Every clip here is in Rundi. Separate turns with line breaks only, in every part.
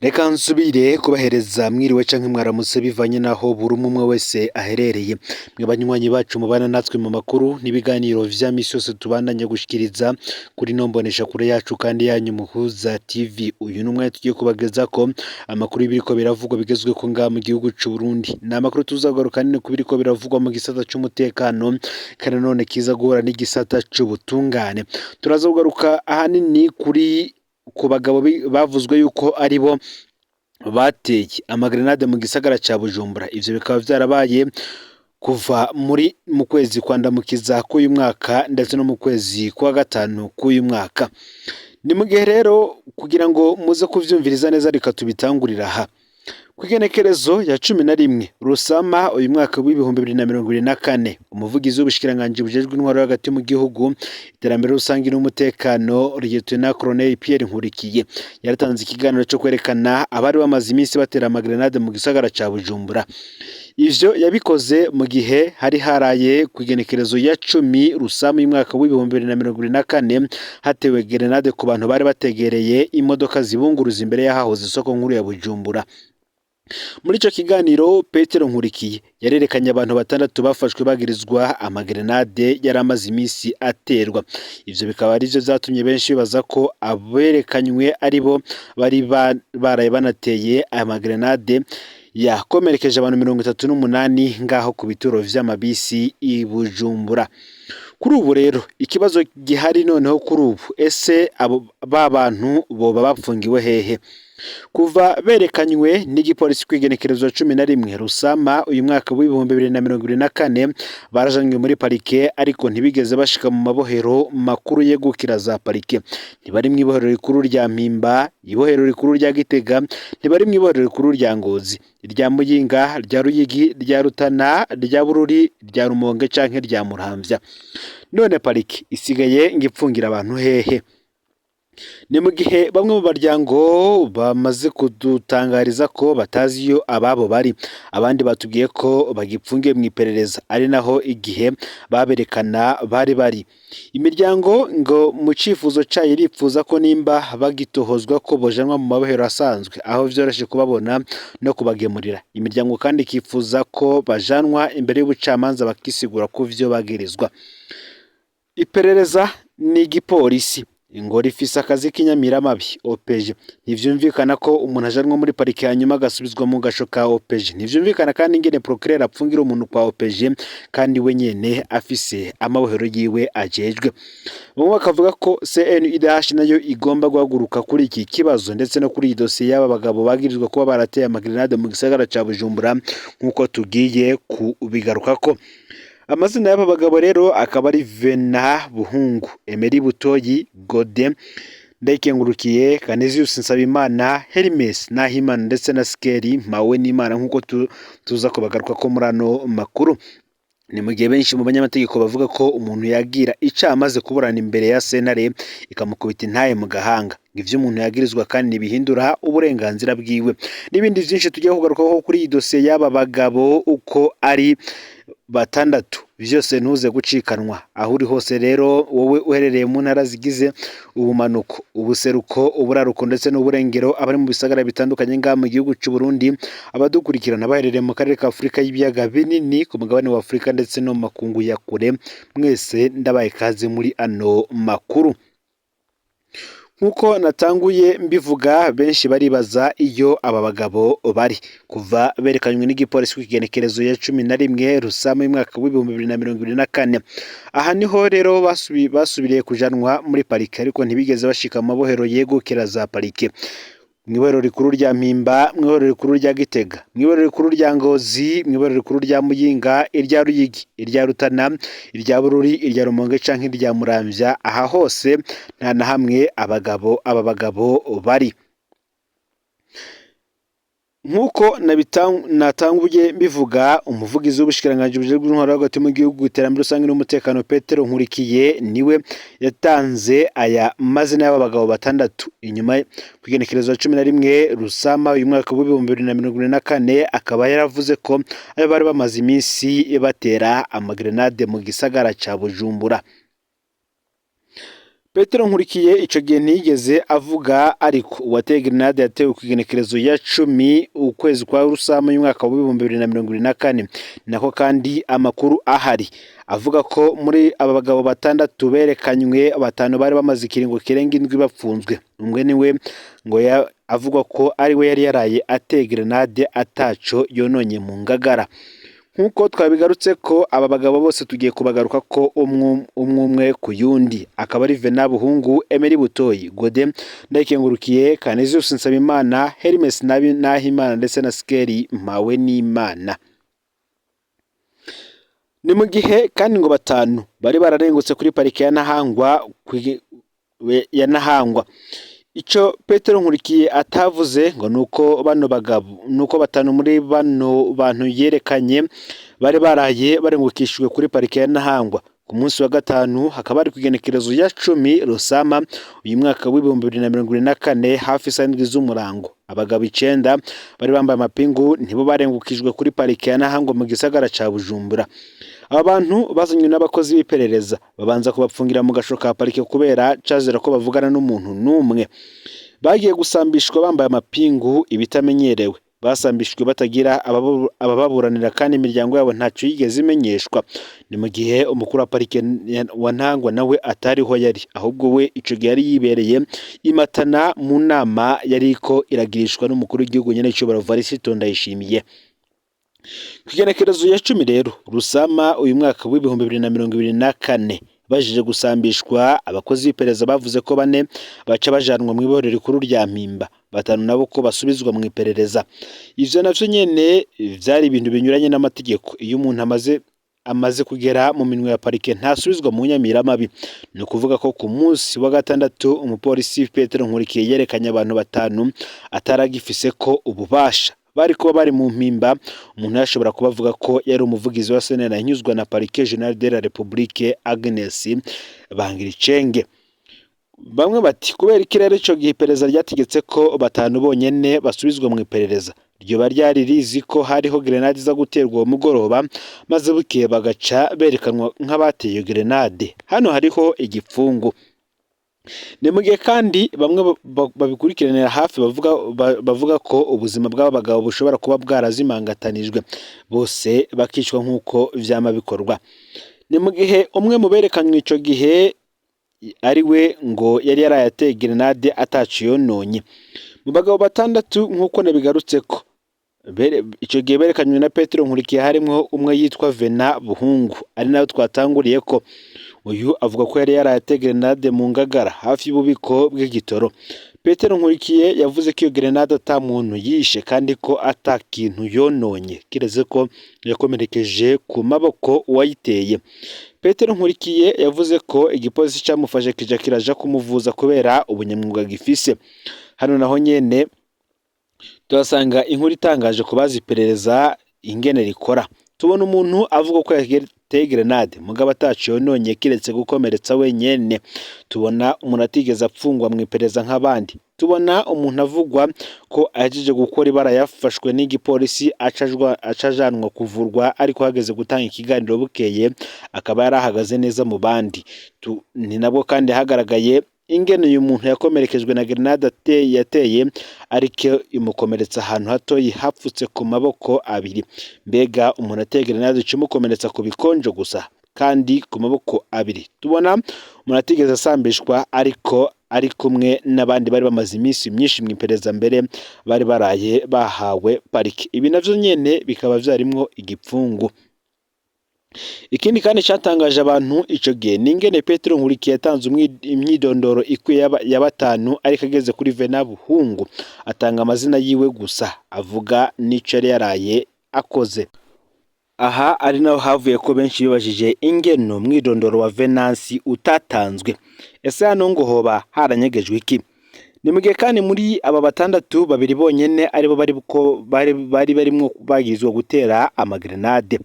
Reka nsubire kubahereza mwiriwe canke mwaramutse bivanye naho buri umwe umwe wese aherereye. Mwe banywanyi bacu mubana natwe mu makuru n'ibiganiro vya misi yose tubandanya gushikiriza kuri ino mboneshakure yacu kandi yanyu Muhuza TV. Uyu ni umwanya tugiye kubagezako amakuru y'ibiriko biravugwa bigezweko ngaha mu gihugu c'u Burundi. Ni amakuru tuzagaruka nini ku biriko biravugwa mu gisata c'umutekano kandi nanone kiza guhura n'igisata c'ubutungane. Turaza kugaruka ahanini kuri ku bagabo bavuzwe yuko aribo bateye amagrenade mu gisagara ca Bujumbura. Ivyo bikaba vyarabaye kuva muri mu kwezi kwa Ndamukiza k'uyu mwaka ndetse no mu kwezi kwa gatanu k'uyu mwaka. Ni mu gihe rero kugira ngo muze kuvyumviriza neza reka tubitangurira aha. Kw'igenekerezo ya 11 Rusama uyu mwaka w'2024, umuvugizi w'ubushikiranganji bujejwe intwaro yo hagati mu gihugu, iterambere rusangi n'umutekano, Lieutenant Colonel Pierre Nkurikiye, yaratanze ikiganiro co kwerekana abari bamaze iminsi batera amagrenade mu gisagara ca Bujumbura. Ivyo yabikoze mu gihe hari haraye kw'igenekerezo ya 10 Rusama uyu mwaka w'2024 hatewe grenade ku bantu bari bategereye imodoka zibunguruza imbere y'ahahoze isoko nkuru ya Bujumbura. Muri ico kiganiro Petero Nkurikiye yarerekanye abantu batandatu bafashwe bagirizwa amagrenade yari amaze iminsi aterwa. Ivyo bikaba arivyo vyatumye benshi bibaza ko aberekanywe aribo bari baraye banateye amagrenade yakomerekeje abantu 38 ngaho ku bituro vy'amabisi i Bujumbura. Kuri ubu rero ikibazo gihari noneho kuri ubu, ese abo ba bantu boba bapfungiwe hehe? Kuva berekanywe n'igipolisi kw'igenekerezo 11 Rusama uyu mwaka w'2024, barajanywe muri parike ariko ntibigeze bashika mu mabohero makuru yegukira za parike. Ntibari mw'ibohero rikuru rya Mpimba, ibohero rikuru rya Gitega, ntibari mw'ibohero rikuru rya Ngozi, irya Muyinga, rya Ruyigi, rya Rutana, rya Bururi, rya Rumonge canke rya Muramvya. None parike isigaye ngo ipfungira abantu hehe? Ni mu gihe bamwe mu baryango bamaze kudutangariza ko batazi iyo ababo bari, abandi batubwiye ko bagipfungiwe mu iperereza ari naho igihe baberekana bari bari. Imiryango ngo mu cifuzo cayo iripfuza ko nimba bagitohozwa ko bojanwa mu mabohero asanzwe aho vyoroshe kubabona no kubagemurira. Imiryango kandi ikifuza ko bajanwa imbere y'ubucamanza bakisigura ku vyo bagirizwa. Iperereza ni igipolisi ngo rifise akazi k'inyamiramabi OPG. Ntivyumvikana ko umuntu ajanwa muri parike hanyuma agasubizwa mu gasho ka OPG. Ntivyumvikana kandi ingene procureur apfungira umuntu kwa OPG kandi we nyene afise amabohero yiwe ajejwe. Bamwe bakavuga ko CNIDH nayo igomba guhaguruka kuri iki kibazo ndetse no kuri iyi dosiye y'aba bagabo bagirizwa kuba barateye amagrenade mu gisagara ca Bujumbura nk'uko tugiye kubigarukako. Amazina y'aba bagabo rero akaba ari Vena Buhungu, Emery Butoyi, Gode Ndayikengurukiye, Canisius Nsabimana, Hermes Nahimana ndetse na Sikeri Mpawenimana nk'uko tuza kubagaruka ko muri ano makuru. Ni mu gihe benshi mu banyamategeko bavuga ko umuntu yagira icaha amaze kuburana imbere ya sentare ikamukubita intahe mu gahanga. Ivyo umuntu yagirizwa kandi ntibihindura uburenganzira bwiwe. N'ibindi vyinshi tugiye kugarukaho kuri iyi dosiye y'aba bagabo uko ari batandatu, vyose ntuze gucikanwa. Aho uri hose rero wowe uherereye mu ntara zigize ubumanuko, ubuseruko, uburaruko ndetse n'uburengero, abari mu bisagara bitandukanye ngaha mu gihugu c'u Burundi, abadukurikirana baherereye mu karere ka Afurika y'ibiyaga binini, ku mugabane wa Afurika ndetse no mu makungu ya kure, mwese ndabaye ikaze muri ano makuru. Nk'uko natanguye mbivuga, benshi baribaza iyo aba bagabo bari kuva berekanywe n'igipolisi kw'igenekerezo ya 11 Rusama y'umwaka w'2024. Aha niho rero basubiriye kujanwa muri parike ariko ntibigeze bashika mu mabohero yegukira za parike. Mw'ibohero rikuru rya Mpimba, mw'ibohero rikuru rya Gitega, mw'ibohero rikuru rya Ngozi, mw'ibohero rikuru rya Muyinga, irya Ruyigi, irya Rutana, irya Bururi, irya Rumonge canke irya Muramvya, aha hose nta na hamwe abagabo aba bagabo bari. Nk'uko natanguye mbivuga, umuvugizi w'ubushikiranganji bujejwe intwaro yo hagati mu gihugu, iterambere rusange n'umutekano, Petero Nkurikiye, niwe yatanze aya mazina y'aba bagabo batandatu. Inyuma kw'igenekerezo ya 11 Rusama uyu mwaka w'2024, akaba yaravuze ko ayo bari bamaze iminsi batera amagrenade mu gisagara ca Bujumbura. Petero Nkurikiye ico gihe ntiyigeze avuga, ariko uwateye grenade yatewe ku igenekerezo ya 10 ukwezi kwa Rusama y'umwaka wa 2024. Nako kandi amakuru ahari avuga ko muri aba bagabo batandatu berekanywe, batanu bari bamaze ikiringo kirenga indwi bapfunzwe. Umwe niwe ngo avugwa ko ari we yari yaraye ateye grenade ataco yononye mu Ngagara. Nk'uko twabigarutse ko aba bagabo bose tugiye kubagaruka ko umwe umwe ku yundi, akaba ari Vena Buhungu, Emery Butoyi, Gode Ndayikengurukiye, Canisius Nsabimana, Hermes Nahimana ndetse na Sikeri Mpawenimana. Ni mu gihe kandi ngo batanu bari bararengutse kuri parike ya Ntahangwa ya Ntahangwa. Ico Petero Nkurikiye atavuze ngo nuko bano bagabo, nuko batanu muri bano bantu yerekanye bari baraye barengukishijwe kuri parike ya Ntahangwa ku munsi wa gatanu, hakaba hari ku igenekerezo ya 10 Rusama uyu mwaka wa 2024, hafi isaha 7 z'umurango. Abagabo 9 bari bambaye amapingu nibo barengukijwe kuri parike ya Ntahangwa mu gisagara ca Bujumbura. Aba bantu bazanywe n'abakozi b'iperereza, babanza kubapfungira mu gasho ka parike kubera cazira ko bavugana n'umuntu n'umwe. Bagiye gusambishwa bambaye amapingu, ibitamenyerewe. Basambishijwe batagira abababuranira kandi imiryango yabo ntacyo yigeze imenyeshwa. Ni mu gihe umukuru wa parike wa Ntahangwa nawe atariho yari, ahubwo we ico gihe yari yibereye i Matana mu nama yariko iragirishwa n'umukuru w'igihugu nyenecubahiro Evariste Ndayishimiye. Ku igenekerezo ya 10 rero Rusama uyu mwaka wa 2024, bajije gusambishwa, abakozi b'iperereza bavuze ko bane baca bajanwa mu ibohero rikuru rya Mpimba, batanu nabo ko basubizwa mu iperereza. Ivyo navyo nyene vyari ibintu binyuranye n'amategeko. Iyo umuntu amaze kugera mu minwe ya parike ntasubizwa mu nyamiramabi. Ni ukuvuga ko ku munsi wa gatandatu umupolisi Petero Nkurikiye yerekanye abantu batanu ataragifise ko ububasha bari kuba bari mu Mpimba. Umuntu yashobora kuba avuga ko yari umuvugizi wa CNL ahinyuzwa na Parquet Général de la République Agnes Bangiricenge. Bamwe bati kubera iki rero ico gihe iperereza ryategetse ko batanu bonyene basubizwa mu iperereza? Ryoba ryari rizi ko hariho grenade iza guterwa uwo mugoroba, maze bukeye bagaca berekanwa nk'abateye iyo grenade. Hano hariho igipfungu. Ni mu gihe kandi bamwe babikurikiranira hafi bavuga ko ubuzima bw'aba bagabo bushobora kuba bwarazimangatanijwe, bose bakicwa nk'uko vyama bikorwa. Ni mu gihe umwe mu berekanywe ico gihe ari we ngo yari yarayateye grenade ataco yononye. Mu bagabo batandatu, nk'uko nabigarutseko, ico gihe berekanywe na Petero Nkurikiye, harimwo umwe yitwa Vena Buhungu, ari nawe twatanguriye ko uyu avuga ko yari yarayateye grenade mu Ngagara hafi y'ububiko bw'igitoro. Petero Nkurikiye yavuze ko iyo grenade ata muntu yishe kandi ko ata kintu yononye, kiretse ko yakomerekeje ku maboko uwayiteye. Petero Nkurikiye yavuze ko igipolisi camufashe kija kiraja kumuvuza kubera ubunyamwuga gifise. Hano naho nyene tuhasanga inkuru itangaje ku bazi iperereza ingene rikora. Tubona umuntu avuga ko yateye grenade mugabo ataco yononye kiretse gukomeretsa wenyene. Tubona umuntu atigeze apfungwa mu iperereza nk'abandi. Tubona umuntu avugwa ko ahejeje gukora ibara yafashwe n'igipolisi acajanwa kuvurwa, ariko hageze gutanga ikiganiro bukeye akaba yari ahagaze neza mu bandi. Ni nabwo kandi hagaragaye ingene uyu muntu yakomerekejwe na grenade yateye, ariko imukomeretsa ahantu hatoyi hapfutse ku maboko abiri. Mbega umuntu ateye grenade ica imukomeretsa ku bikonjo gusa kandi ku maboko abiri? Tubona umuntu atigeze asambishwa ariko ari kumwe n'abandi bari bamaze iminsi myinshi mu iperereza, mbere bari baraye bahawe parike. Ibi navyo nyene bikaba vyarimwo igipfungu. Ikindi kandi catangaje abantu ico gihe ni ingene Petero Nkurikiye yatanze imyidondoro ikwiye ya batanu, ariko ageze kuri Vena Buhungu atanga amazina yiwe gusa, avuga n'ico yari yaraye akoze. Aha ari naho havuye ko benshi bibajije ingene umwidondoro wa Venansi utatanzwe. Ese hano ngo hoba haranyegejwe iki? Ni mu gihe kandi muri aba batandatu babiri bonyene aribo bari barimwo bagirizwa gutera amagrenade.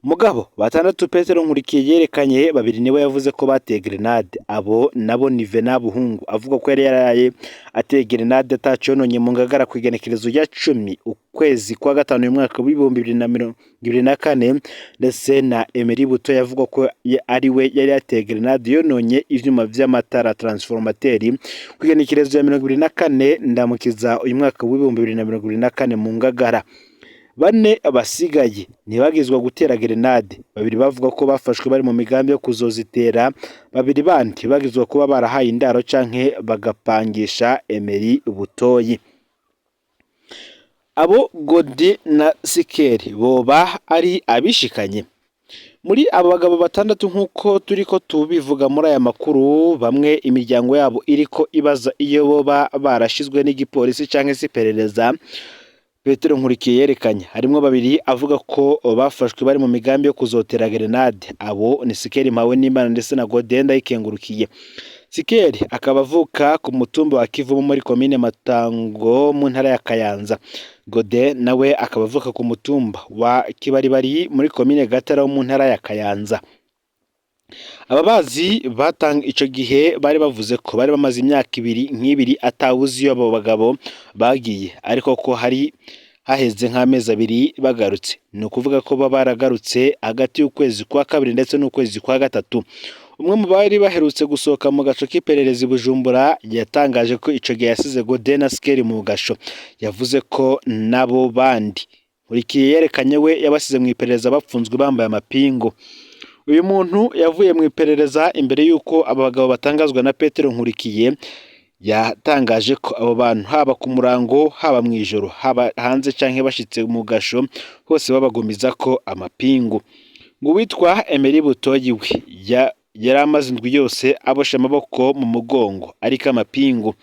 Mugabo batandatu Petero Nkurikiye yerekanye, babiri nibo yavuze ko bateye grenade. Abo nabo ni Vena Buhungu avuga ko yari yaraye ateye grenade atacononye mu Ngagara ku igenekerezo rya 10 ukwezi kwa gatanu uyu mwaka w'2024, ndetse na Emery Buto yavuga ko ari we yari yateye grenade yononye ivyuma vy'amatara transformateur ku igenekerezo ya 24 Ndamukiza uyu mwaka w'2024 mu Ngagara. Bane basigaye ntibagizwa gutera grenade, babiri bavuga ko bafashwe bari mu migambi yo kuzozitera, babiri bandi bagizwa kuba barahaye indaro canke bagapangisha Emery Butoyi. Abo Godi na Sikeri boba ari abishikanye muri abo bagabo batandatu nk'uko turiko tubivuga muri aya makuru. Bamwe imiryango yabo iriko ibaza iyo boba barashizwe n'igipolisi canke se iperereza. Petero Nkurikiye yerekanye harimwo babiri avuga ko bafashwe bari mu migambi yo kuzotera grenade. Abo ni Sikeri Mpawe n'Imana ndetse na Gode Ndayikengurukiye. Sikeri akaba avuka ku mutumba wa Kivumu muri komine Matango mu ntara ya Kayanza. Gode nawe akaba avuka ku mutumba wa Kibaribari muri komine Gatara wo mu ntara ya Kayanza. Ababazi batanga ico gihe bari bavuze ko bari bamaze imyaka ibiri nk'ibiri atawuzi iyo abo bagabo bagiye, ariko ko hari haheze nk'amezi abiri bagarutse. Ni ukuvuga ko baba baragarutse hagati y'ukwezi kwa kabiri ndetse n'ukwezi kwa gatatu. Umwe mu bari baherutse gusohoka mu gaco k'iperereza i Bujumbura yatangaje ko ico gihe yasize Gode na Sikeri mu gasho. Yavuze ko nabo bandi Nkurikiye yerekanye we yabasize mu iperereza bapfunzwe bambaye amapingu. Uyu muntu yavuye mu iperereza imbere y'uko aba bagabo batangazwa na Petero Nkurikiye. Yatangaje ko abo bantu haba ku murango, haba mu ijoro, haba hanze canke bashitse mu gasho, hose babagumiza ko amapingu. Ngo uwitwa Emery Butoyi we yari amaze indwi yose aboshe amaboko mu mugongo ariko amapingu.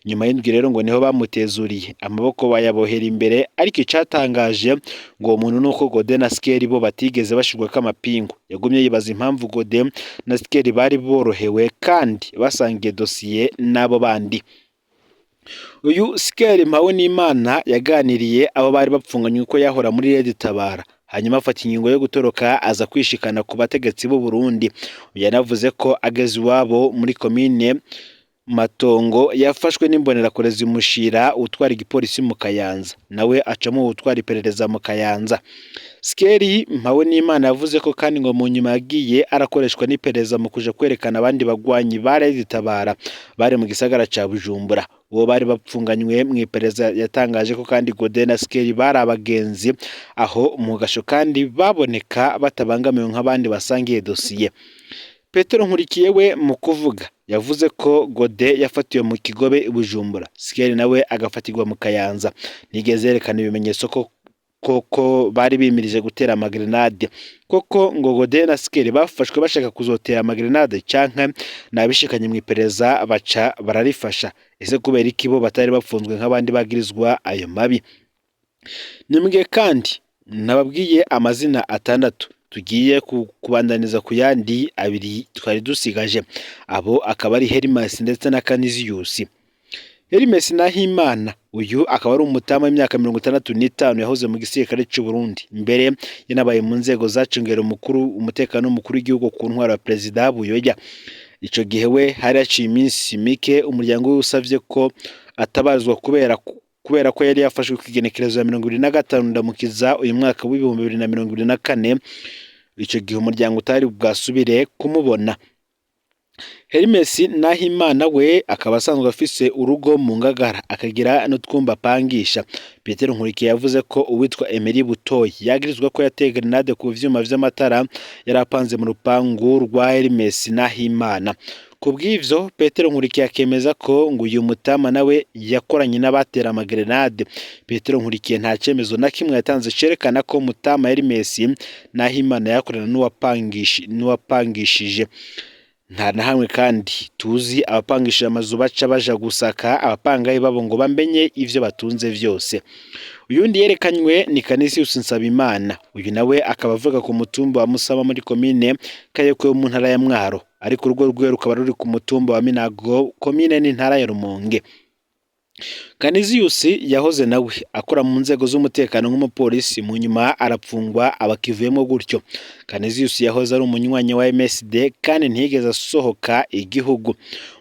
Nyuma y'indwi rero ngo niho bamutezuriye amaboko bayabohera imbere, ariko icatangaje ngo uwo muntu nuko Gode na Sikeri bo batigeze bashirwako amapingu. Yagumye yibaza impamvu Gode na Sikeri bari borohewe kandi basangiye dosiye n'abo bandi. Uyu Sikeri Mpawe n'Imana yaganiriye abo bari bapfunganywe ko yahora muri Red Tabara, hanyuma afata ingingo yo gutoroka aza kwishikana ku bategetsi b'u Burundi. Yanavuze ko ageze iwabo muri komine Matongo yafashwe n'imbonerakure zimushira utwara igipolisi mu Kayanza, nawe acamo utwara iperereza mu Kayanza. Sikeri Mpawe n'Imana yavuze ko kandi ngo mu nyuma yagiye arakoreshwa n'iperereza mu kuja kwerekana abandi bagwanyi ba Red Tabara bari mu gisagara ca Bujumbura. Uwo bari bapfunganywe mu iperereza yatangaje ko kandi Gode na Sikeri bari abagenzi aho mu gasho kandi baboneka batabangamiwe nk'abandi basangiye dosiye. Petero Nkurikiye we mu kuvuga yavuze ko Gode yafatiwe mu Kigobe i Bujumbura, Sikeri nawe agafatirwa mu Kayanza. Ntigeze yerekana ibimenyetso ko koko bari bimirije gutera amagrenade. Koko ngo Gode na Sikeri bafashwe bashaka kuzotera amagrenade canke nabishikanye mu iperereza baca bararifasha. Ese kubera iki bo batari bapfunzwe nk'abandi bagirizwa ayo mabi? Nimbwiye kandi nababwiye amazina atandatu, tugiye kubandaniza ku yandi abiri twari dusigaje. Abo akaba ari Hermas ndetse na Canisius. Hermes Nahimana uyu akaba ari umutamu w'imyaka 65 yahoze mu gisirikare cy'u Burundi. Mbere yanabaye mu nzego zacungera umukuru umutekano w'umukuru w'igihugu ku ntwaro ya Perezida Buyoya. Ico gihe we hari haciye iminsi mike umuryango we usavye ko atabarizwa kubera ko yari yafashwe ku igenekerezo ya 25 Ndamukiza uyu mwaka w'2024. Ico gihe umuryango utari bwasubire kumubona. Hermes Nahimana we akaba asanzwe afise urugo mu Ngagara akagira n'utwumba apangisha. Petero Nkurikiye yavuze ko uwitwa Emery Butoyi yagirizwa ko yateye grenade ku vyuma vy'amatara yari apanze mu rupangu rwa Hermes Nahimana. Ku bw'ivyo Petero Nkurikiye akemeza ko ngo uyu mutama nawe yakoranye n'abatera amagrenade. Petero Nkurikiye nta cemezo na kimwe yatanze cerekana ko mutama Hermes Nahimana yakorana n'uwapangishije. Nta na hamwe kandi tuzi abapangishije amazu baca baja gusaka abapangayi babo ngo bamenye ivyo batunze vyose. Uyundi yerekanywe ni Canisius Nsabimana. Uyu nawe akaba avuga ku mutumba wa Musama muri komine Kayokwe mu ntara ya Mwaro, ariko urugo rwiwe rukaba ruri ku mutumba wa Minago, komine n'intara ya Rumonge. Canisius yahoze nawe akora mu nzego z'umutekano nk'umupolisi, mu nyuma arapfungwa abakivuyemo gutyo. Canisius yahoze ari umunywanyi wa MSD kandi ntiyigeze asohoka igihugu.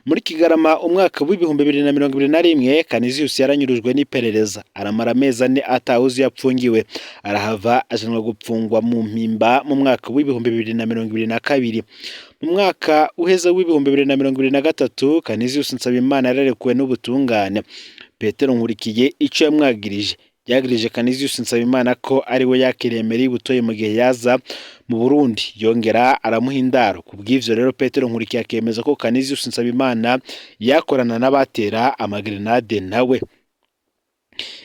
Muri Kigarama umwaka w'2021 Canisius yaranyurujwe n'iperereza, aramara amezi 4 atawuzi yapfungiwe, arahava ajanwa gupfungwa mu Mpimba mu mwaka w'2022. Mu mwaka uheze w'2023 Canisius Nsabimana yararekuwe n'ubutungane. Petero Nkurikiye ico yamwagirije, yagirije Canisius Nsabimana ko ari we yakiriye Emery Butoyi mu gihe yaza mu Burundi, yongera aramuha indaro. Kubw'ivyo rero Petero Nkurikiye akemeza ko Canisius Nsabimana yakorana n'abatera amagrenade nawe.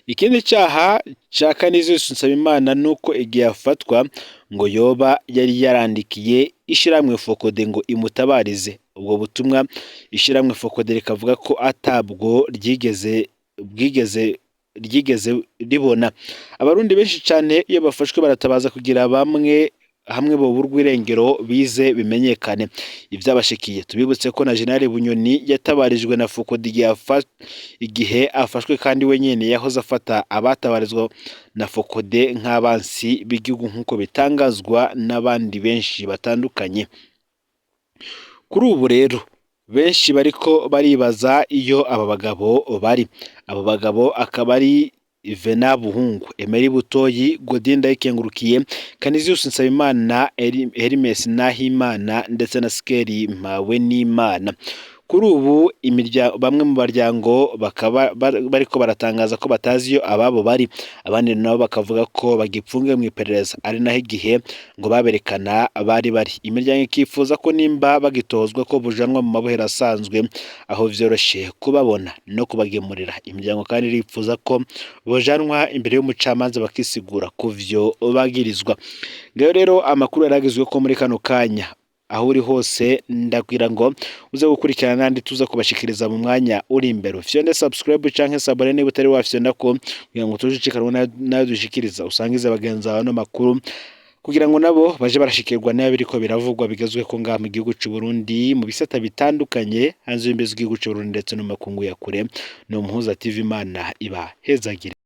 Ikindi cyaha ca Canisius Nsabimana nuko igihe afatwa ngo yoba yari yarandikiye ishiramwe Fokode ngo imutabarize. Ubwo butumwa ishiramwe Fokode rikavuga ko atabwo ryigeze ribona. Abarundi benshi cyane iyo bafashwe baratabaza kugira bamwe hamwe boburwa irengero bize bimenyekane ivyabashikiye. Tubibutse ko na General Bunyoni yatabarijwe na Fokode igihe afashwe, kandi we nyene yahoze afata abatabarizwa na Fokode nk'abansi b'igihugu nk'uko bitangazwa n'abandi benshi batandukanye. Kuri ubu rero benshi bariko baribaza iyo aba bagabo bari. Abo bagabo akaba ari Vena Buhungu, Emery Butoyi, Godin Ndayikengurukiye, Canisius Nsabimana, Hermes Nahimana ndetse na Sikeri Mpawenimana. Kuri ubu bamwe mu baryango bakaba bariko baratangaza ko batazi iyo ababo bari, abandi nabo bakavuga ko bagipfungiwe mu iperereza, ari naho igihe ngo baberekana bari bari. Imiryango ikifuza ko nimba bagitozwa ko bujanwa mu mabohero asanzwe aho vyoroshe kubabona no kubagemurira. Imiryango kandi irifuza ko bojanwa imbere y'umucamanza bakisigura kuvyo bagirizwa. Ngayo rero amakuru yaragizwe ko muri kano kanya aho uri hose ndabwira ngo uze gukurikirana n'andi tuza kubashikiriza mu mwanya uri imbere. Ufyonde subscribe canke sabone niba utari wafyonda ko kugira ngo tujicikanwe nayo dushikiriza, usangize bagenzi bawe ano makuru kugira ngo nabo baje barashikirwa nayo biriko biravugwa bigezwe ko ngaha mu gihugu c'u Burundi mu bisata bitandukanye hanze y'imbizi z'igihugu c'u Burundi ndetse no mu makungu ya kure. Ni Umuhuza TV, Imana ibahezagire.